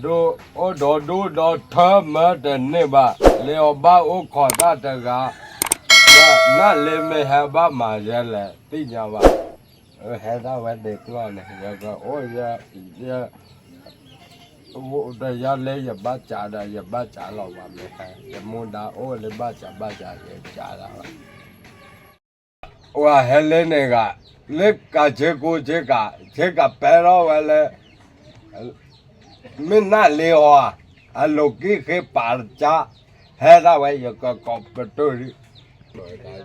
ဒိၣ်အိၣ်ဒီးဒိၣ်ဒီးထၢမၢတန့ၢ်ဘၣ်, လၢအဘၣ်အိၣ်ခိးတၢ်တဂၤ, နၢ်လ့မ့ၢ်ဟဲဘၣ်မၤယဲလဲၣ် သ့ၣ်ညါဘၣ်, ဟဲဒၣ်ဝဲဒ့ကျီၢ်န့ၣ် ယကအိၣ်ယဲ, ယ တယၤလၢယဘၣ်စးဒီး ယဘၣ်စးလီၤဝဲမ့ၢ်ဟဲ, ယမူဒါအိၣ်လၢဘၣ်စးဘၣ်စး ယစးလီၤဝဲ ဝဲဟဲလၢန့ၣ်ဂၤ, လၢကးဆ့ကူဆ့ကၤ, ဆ့ကၤပဲထီၣ်ဝဲလၢ မ့ၢ်နၢ်လ့အီၤ, အလိၤကံၢ်ဃ့ပာ်ကၠါ, ဟဲဒၣ်ဝဲယကကိးပတုာ်ဒံး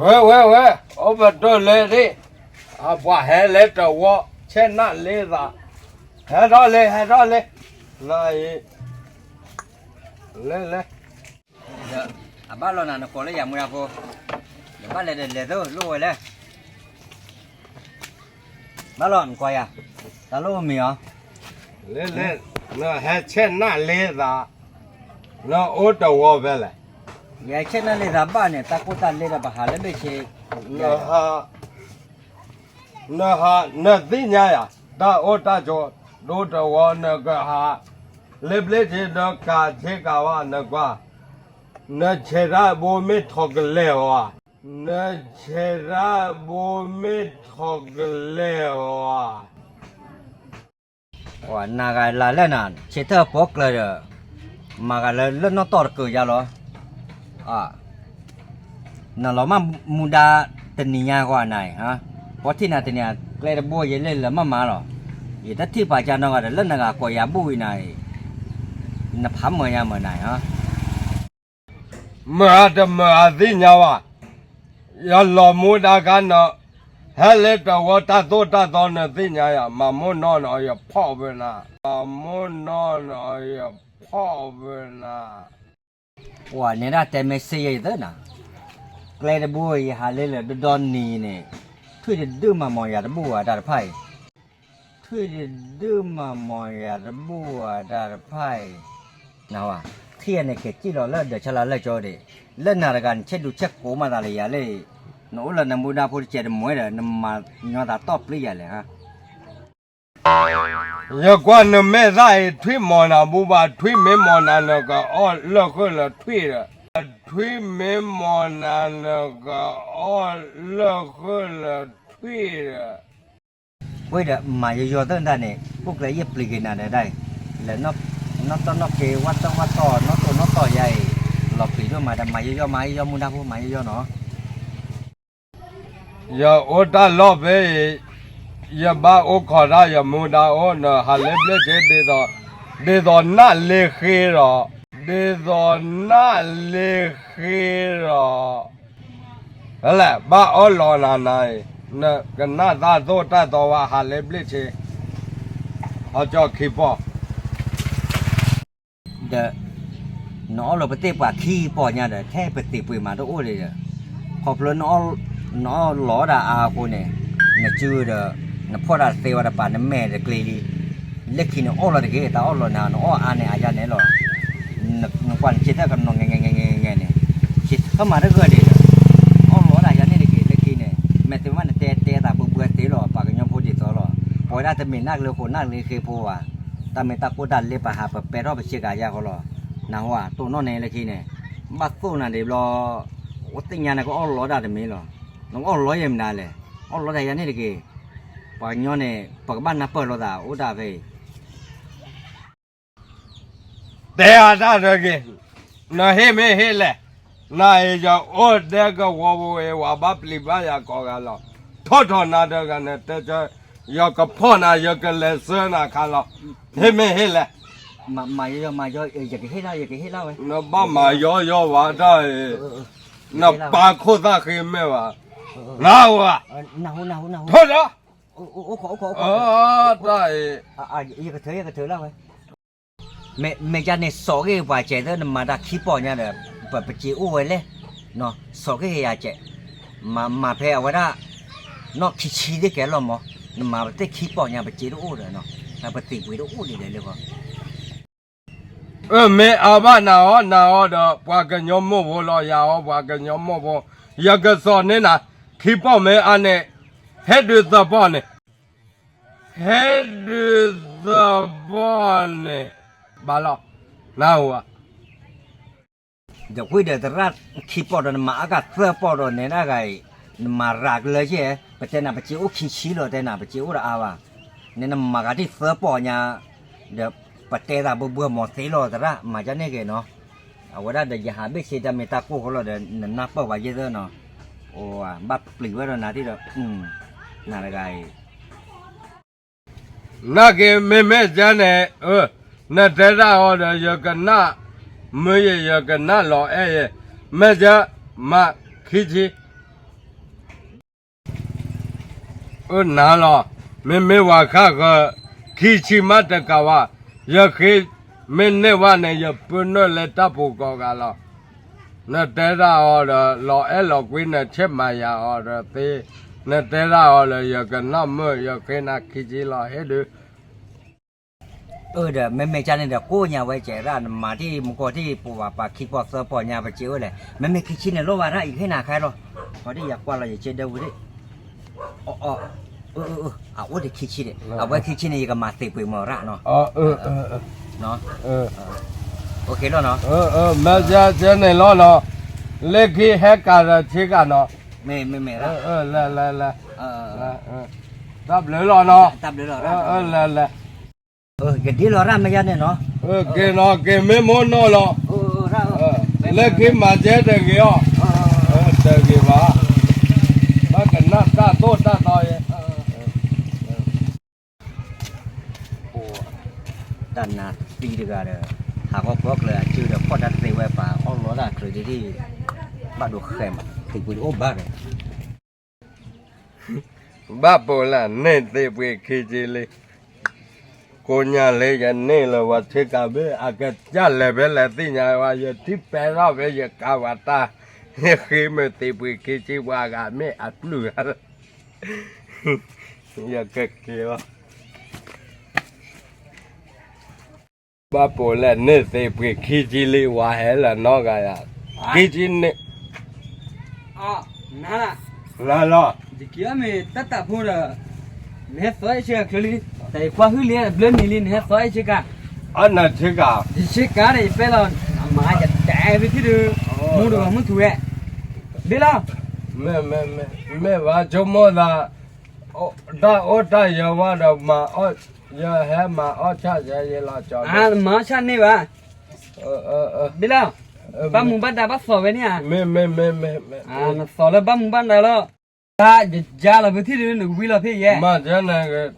ဝဲဝဲဝဲ, အိၣ်ပတုာ်လၢဒံး, အပှၤဟဲလၢတဝီ, ဆဲးနၢ်လ့သး, ဟဲထီၣ်လံ ဟဲထီၣ်လံ, နအံၤ, လဲၤလဲၤ, အဘၣ်လီၤနၤနကိးလၢယၤမူဒါဖိ, ယဘၣ်လဲၤဒီးလဲၤသိလိၣ်ဝဲလဲၣ် ဘၣ်လီၤနကွၢ်ယၤ, တၢ်လိၣ်မံၤအီၤ, လဲၤလဲၤ, နဟဲဆဲးနၢ်လ့သး, နအိၣ်တဝီဖဲလဲၣ်, ယဟဲဆဲးနၢ်လ့သးဘၣ်န့ၣ် တၢ်ကိၢ်တၢ်လ့ဒီးပဟးလၢဘ့ၣ်ဆ့, နဟး, နသ့ၣ်ညါယၤ, တၢ်အိၣ်တၢ်ဆိး, ဒိၣ်တဝီ နကဟး, လၢဘ့ၣ်ဆ့ဒီးကးဆ့ကၤဝဲနကွၢ်, နဆဲးတၢ်ဘိမ့ၢ်ထီၣ်ကလဲာ်အီၤ, နဆဲးတၢ်ဘိမ့ၢ်ထီၣ်ကလဲာ်အီၤ, နဂၤလၢ်လၢ်နၤ ဆဲးထၢၣ်ပိာ်ကျၢၤဒီး, မၤဂၤလၢလၢၢ်နီၢ်တီၢ်တကၢၤယါလီၤ, နလီၤမၢ်မူဒါတနံၤညါဂီၢ်နၤအံၤ, ပှၤထံၣ်နၤတနံၤ ကျဲတဘိယလဲၤလၢာ်မၢ်မးလီၤ, ယတထံၣ်ပာ်ကၢ်နီတဂၤဒီး လၢနဂၤကိးယၤဘူၣ်အံၤနၤအံၤ, နဖးမၢယါမၢနၤအံၤ မၢအတမၢအသ့ၣ်ညါဘၣ်, ယလီၤမူဒါခါနၤ, ဟဲလၢတဝီတၢ်သိၣ်တၢ်သီနသ့ၣ်ညါယၤ, မၤမိၢ်နီၢ်နၤယဖီၣ်ဝဲနၤ, မၤမိၢ်နီၢ်နၤယဖီၣ်ဝဲနၤ, ပှၤနဲဒၣ်တဲမ့ၢ်စ့ယဲအံၤသၢနၤ, ကျဲတဘိယဟးလၢလၢာ်ဒီဒီနံၤန့ၣ်, ထွံၣ်တဒုမၤမီၤယၤတဘူၣ်ဝဲတၢ်တဖၣ်အံၤ ထွံၣ်တဒုမၤမီၤယၤတဘူၣ်ဝဲတၢ်တဖၣ်အံၤ, နဝဲ, ထံၣ်ယၤန့ၣ်က့ၤစံၣ်လီၤလၢဒၢးဆါလၢ်လၢ်ကၠီဒံး, လၢနၤတဂၤနဆဲးဒူဆဲးကိးမးသးလၢယၤလၢ, နအိၣ်လၢနမူဒါဖိတစဲးတမှဲဒီး နမၤညီသးတီၢ်ပျံၤယၤလဲၣ်ဧါ ယကွၢ်နမဲာ်သၣ်အံၤ ထွံၣ်မီၤနၤဘူဘၣ်, ထွံၣ်မ့ၢ်မီၤနၤနကအီၣ်လၢၢ်ဃုာ်လၢထွံၣ်ဒီး, ထွံၣ်မ့ၢ်မီၤနၤနကအီၣ်လၢၢ်ဃုာ်လၢထွံၣ်ဒီး, ဝဲဒီးမၤယီယီသၢနတၢ်န့ၣ် အိၣ်ကျဲယပျံၤက့ၤနၤဒီးဒၣ်အံၤ, လၢနီၢ်တီၢ်နီၢ်က့ၤ ဝၣ်တၢၣ်ဝၣ်တီၢ် နီၢ်တိၢ်နီၢ်တီၢ်ယါအံၤ, လီၤပျံၤဒိၣ်မးဒီး မၤယီယီ မၤယီယီမူဒါဖိ မၤယီယီနီၤ ယအိၣ်တၢ်လီၢ်ဖဲအံၤ, ယဘၣ်အိၣ်ခိးတၢ်ယမူဒါအိၣ် နဟးလၢဘျဲၣ်စ့ဒ်သိး, ဒ်သိးနၢ်လ့ဃ့ဒီး, ဒ်သိးနၢ်လ့ဃ့ဒီး, ဖဲလဲၣ် ဘၣ်အီၣ်လီၤနၤနၤအံၤ, နကနၣ်တၢ်သိၣ်တၢ်သီဝဲ ဟးလၢဘျဲၣ်စ့, ဟီကၠီခံပီၢ် ဒီး နအီၣ်လီၤပသ့ၣ်ပှၤခံပီၢ်ညါဒီး ထဲပသံးပှ့ၤမးတအိၣ်လၢၤဒီး, ခီဖျိ နအီၣ်လီၤဒၣ်အါအဃိန့ၣ်, နစုဒီး နဖီၣ်တၢ်တသ့ဝဲတပၤ နမဲာ်တကျ့လံ, လၢခံန့ၣ်အီၣ်လီၤတဂ့ၤ တၢ်အီၣ်လီၤနၤ နအီၣ်အါန့ၣ်အါယါန့ၣ်လီၤ, နကွၢ်နဆံးထၢၣ်ကနီၤငဲၤငဲၤန့ၣ်, ဆံးထၢၣ်မးတဂၢၢ်ဒံးဒီး, အီၣ်လီၤဒၣ်ယါန့ၣ်တဂ့ၤ လၢခံန့ၣ်, မ့ၢ်သ့မးနတဲတဲသးဘှဲဘှဲသ့လီၤ ပှၤကညီဖိဒ်သိးလီၤ, ပဝဲဒၣ်တမ့ၢ်နၢ်ကလၢဃိးနၢ်ကလၢဃ့ဖိဘၣ်, တၢ်မ့ၢ်တၢ်ကိၢ်တၢ်လ့ပဟးပပဲထီၣ်ပဆ့ကၤယါဃီလီၤ, နဟူဧါ တိၢ်နီၣ်န့ၣ်လၢခံန့ၣ်, ဘၣ်သိၣ်နၤဒံးဘျီ, အိၣ်သ့ၣ်ညါန့ၣ် ကအီၣ်လီၤဒၣ်တမံၤလီၤ, နကအီၣ်လီၤယဲၢ်မနုၤလဲၣ်, အီၣ်လီၤဒၣ်ယါန့ၣ်တဂ့ၤ, ပှၤကညီန့ၣ် ပကဘၣ်နၢ်ပၢၢ်လိာ်သး အိၣ်ဒၣ်ဖဲအံၤ တဲအါတၢ်တဂ့ၤ, နဟ့ၣ်မ့ၢ်ဟ့ၣ်လဲၣ်, နအံၤယအိၣ်ဒဲကဝီၤပူၤအံၤ ဝဲဘၣ်ပျံၤဘၣ်ယၤကိးဂၤလီၤ, ထီၣ်ထီၣ်နၤတဂၤန့ၣ် တဲဆၢ, ယကဖီၣ်နၤ ယကလဲၤဆှၢနၤခါလီၤ, ဟ့ၣ်မ့ၢ်ဟ့ၣ်လဲၣ်, မၤယီယီမၤယီ, ယကဟ့ၣ်လီၤ ယကဟ့ၣ်လီၤဝဲ, နဘၣ်မၤယီယီဝဲတၢ်အံၤ, နပာ်ခိၣ်သၣ်ဃ့မ့ၢ်ဘၣ်, နဟူဧါ, ထီၣ်ဒီး တၢ်အံၤ, ယကထၢ ယကထၢလီၤဝဲ, မ့ၢ်ယၤန့ၣ် စိာ်ဂ့ၤပှၤစဲးသၢ နမၤတၢ်ခံပီၢ်ညါဒီး, ပစ့အိၣ်ဝဲလဲၣ်, စိာ်ဂ့ၤယၤစဲး, မၤဖဲအဝဲဒၣ်, နီၢ်ခံဆံသ့ၣ်ကဲလီၤမး, နမၤပသ့ၣ်ခံပီၢ်ညါ ပစ့တအိၣ်ဒီး, ပသံးပှ့ၤတအိၣ်ဒ်လဲၣ်လၢဂီၢ် အၢ မ့ၢ်အါဘၣ်နၤအီၣ် နၤအီၣ်ဒီး ပှၤကညီမိၢ်ဖိလီၤ ယၤအီၣ်ပှၤကညီမိၢ်ဖိ, ယကစိာ်န့ၢ်နၤ, ခံပီၢ်မ့ၢ်အါန့ၣ်, ဟဲဒုးသပှၢ်န့ၣ်, ဟဲဒုးသပှၢ်န့ၣ်, ဘၣ်လီၤ, နၢ်ဟူဧါ. ဒီးကွံာ်ဒီးသရၣ်ခံပီၢ်ဒီး နမၤအါကသၢပီၢ်ဒီး နဲဒၣ်ဂၤအံၤ, နမၤရၤကလၢၤက့, ပတဲနၤပစ့အိၣ်ခံဆံလီၤ, တဲနၤပစ့အိၣ်ဒီးအါဘၣ်, နဲနမၤဂၤဒ်သၢပီၢ်ညါ, ဒီးပတဲသးဘၣ်ဘၣ်မၤသ့လီၤသရၣ်, မၤဒ်န့ၣ်က့ၤနီၤ. အဝဲဒၣ်ဒီးယဟးဘ့ၣ်ဆ့တၢ်မ့ၢ်တၢ်ကိၢ်ဃီလီၤဒီး နနၢ်ပၢၢ်ဝဲယဲၢ်သၢနီၤ, အိၣ်ဘၣ်ပျံၤဝဲဒီးနၤဒ်ဒီး, နၤတဂၤအံၤ နာ်က့ မ့မ့ၢ်ကဲန့ၣ်, နတဲဒၣ်အီၤဒီး ယကနၣ်မုာ်ယဲ ယကနၣ်လီၤအဲၣ်ယဲ, မ့ၢ်ကဲမၤခံဆံ, အၢ နၤလီၤ, မ့မ့ၢ်ဝၤခါဃၢၤ, ခံဆံမးတကးဝါ, ယဃ့, မ့ၢ်န့ၢ်ဝဲန့ၣ် ယပုၢ်နုာ်လၢတၢ်ပူၤကိးဂၤလီၤ. နတဲဒၣ်အီၤဒီး လီၤအဲၣ်လီၤကွံ နဆဲးမၤယၤအီၤဒီးသ့, နတဲဒၣ်အီၤဒီး ယကနၣ်မုာ် ယဃ့နၤခံဆံလီၤ ဟ့ၣ်ဒုး. အၢ ဒီးမ့မ့ၢ်ကၢ်န့ၣ်ဒီး ကိးညါဝဲကဲဒၣ် နမၤထံၣ်မူကီၢ်ထံၣ် ပှၤပှၤခံပီၢ်သၢပီၢ်ညါ ပစ့အိၣ်လဲၣ်, မ့မ့ၢ်ခံဆံန့ၣ် လိၣ်ဘၣ်ရၣ် ယကဟ့ၣ်နၤခဲလီၤ, ခီဒ်ယကွၢ်လီၤ ယကဒၢဝံၤဒ်, အၢ အအိၣ်တခံဆံဒီး အဝဲခံဆံန့ၣ် ယကမၤသ့ပှ့ၤမီၢ်ရၣ်နီၤ, အိၣ်က့လီၤနီၤ, မ့ၢ်ကဲကဲန့ၣ်လီၤနီၤ, လၢခံဟဲကၤဒီးဆ့ကၤနီၤ, မ့မ့ၢ်မ့ၢ်ရၣ်, လဲၤလဲၤလဲၤ, တၢ်ဘျုးလီၤနီၤ, လဲၤလဲၤ ကဒ်လီၤရၣ်မ့ၢ်ယါန့ၣ်နီၤ, က့ၤနီၤ က့ၤမ့ၢ်မိၢ်နီၢ်လီၤ, လၢခံမၤကဲတဂ့ၤအီၤ, တဂ့ၤဘၣ်, ဘၣ်ကနၣ်တၢ်သိၣ်တၢ်သီယဲ, တၢ်နါသံတဂၤဒီး ဟးဂီၤကွီၢ်ကျၢၤအစုဒီး ဖီၣ်တၢ်သ့ဝဲပာ်အီၣ်လီတၢ်ချၢဒ်ဒ်, ဘၣ်ဒိဃဲမး သံကွံာ်တအိၣ်ဘၣ်ဒီး ဘၣ်ပိာ်လၢန့ၢ်သ့ပှ့ၤခံဆံလံ, ကိးညါလၢယန့ၢ်လၢၤဝဲဆ့ကၤဘ့ၣ် အကစၢ်လဲၤဖဲလဲၣ်သ့ၣ်ညါဝဲ ယထံၣ်ပဲထီၣ်ဖဲယကၤဝဲတၢ်, ယဃ့မ့ၢ်သ့ပှ့ၤခံဆံပှၤဂၤမ့ၢ်အပျုၢ်ဂၤလီၤ, ယကက့ၤလီၤ. ဘၣ်ပိာ်လဲၣ်န့ၢ်သ့ပှ့ၤခံဆံလံ ဝဲဟဲလၢနီၢ်ဂၤယၤ, ခံဆံန့ၣ်, လၢလီၤ, ယက့ၤအီၣ်မ့ၢ်တၢ်တၢ်ဖိဒီး, နဟဲသီအဲၣ်ဆ့ကၤချၢလံ, တၢ်ယကွၢ်ဟုၣ်လံတဘျုးနံၤလံ နဟဲသီအဲၣ်ဆ့ကၤ, အနဆ့ကၤ, ယဆ့ကၤဒီးယပဲလီၤ, အမၤယတဲဝဲထံၣ်ဒုး, မူတဂီၤမုၢ်ထူဝဲ, ဘ့ၣ်လီၤ, မ့ၢ်ဘၣ်ဆိကမိၣ်သး, တၢ်အိၣ်တၢ်ယၢၤဝဲဒီးမၤအီၣ်, ယဟဲမၤအီၣ်ဆၣ်ယဲယဲလီၤကၠီ, မၤအီၣ်ဆၣ်န့ၢ်ဘၣ်, ဘ့ၣ်လီၤ, ဘၣ်မူဘၣ်ဒါဘၣ်သီဝဲန့ၣ်ဧါ, မ့ၢ်မ့ၢ်မ့ၢ်မ့ၢ်, နသီလၢဘၣ်မူဘၣ်ဒါလီၤ, တၢ်ယယါလီၤပထံၣ်ဒုး နကဝံလီၤဖဲယဲ, မၤစၢၤန့ၣ်,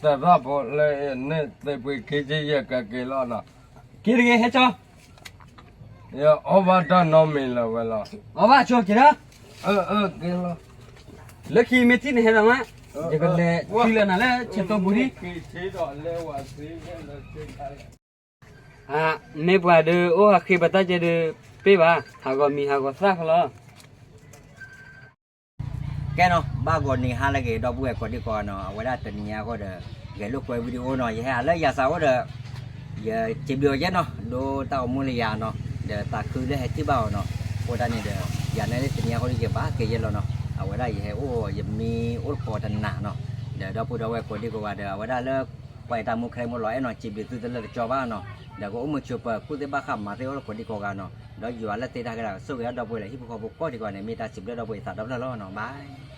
တရၣ်ဖိလၢန့ၢ်သ့ပှ့ၤခံဆံယဲကက့ၤလီၤနီၤ, က့ၤတဂ့ၤ ဟဲကၠီ ယအီၣ်ဘၣ်တၢ်နီတမံၤလၢၤဝဲလီၤ, အီၣ်ဘၣ်ဆိက့ၤဒီး, လၢခံမ့ၢ်ထံၣ်နဟဲလီၤမး, ယကလဲၤထံၣ်လၢနၤလၢဆဲးသိပူၤဒံး, မ့ၢ်ပှၤဒုးအိၣ်ဟးဃ့ဘၣ်တၢ်ကဲဒုး, ပ့ၢ်ဘၣ်, ဟးဂီၤမံၤဟးဂီၤသၣ်ဖဲလီၤ. ကဲနီၤ ဘၣ်ဂီၤနံၤဟါလၢအဂ့ၤ ဒီပုၢ်ဝဲၢ်ကိးဒံကိးဂၤနီၤ, အဝဲဒၣ်တနံၤညါအဃိဒီး, ဂဲၤလိာ်ကွဲ video နီၤ, ယဟဲအလၢယၤစးအိၣ်ဒီး, ယစံးဘျုးအီၤယဲနီၤ, ဒိတၢ်အိၣ်မူလၢယၤနီၤ, ဒီးသးခုလၢဟဲထံၣ်ဘၣ်အီၤနီၤ, အဃိဒၣ်န့ၣ်ဒီး, ယၤန့ၣ်လၢတနံၤညါအဃိဒီးယဘၣ်က့ၤယဲလီၤနီၤ, အဝဲဒၣ်ယဟဲအိၣ်ယမံၤအိၣ်တကိးတနၤနီၤ, ဒီးဒီပုၢ်ဒီဝဲၢ်ကိးဒံကိးဂၤဒီး အဝဲဒၣ်လၢ ပှၤအံၤတၢ်မူခဲမူလီၤအဲၣ်နီၤ, စံးဘျုးသုတလၢာ်တကၠီဘၣ်နီၤ, ဒီးကအိၣ်မုာ်ဆိးပၢၤ ကူၣ်သ့ဘၣ်ဃးမၤသ့အိၣ်လၢကိးဒံကိးဂၤနီၤ, ဒီးယွၤလၢသ့တၢ်ကဲဒၣ် ဆိၣ်ဂ့ၤအီၤဒီပုၢ်ဝဲၢ်လၢဟံၣ်ဖိဃီဖိကိးဒံကိးဂၤန့ၣ် မ့ၢ်တၢ်စံးဘျုးဒီပုၢ်ဝဲၢ်သးဒီဖျၢၣ်လီၤနီၤ, bye.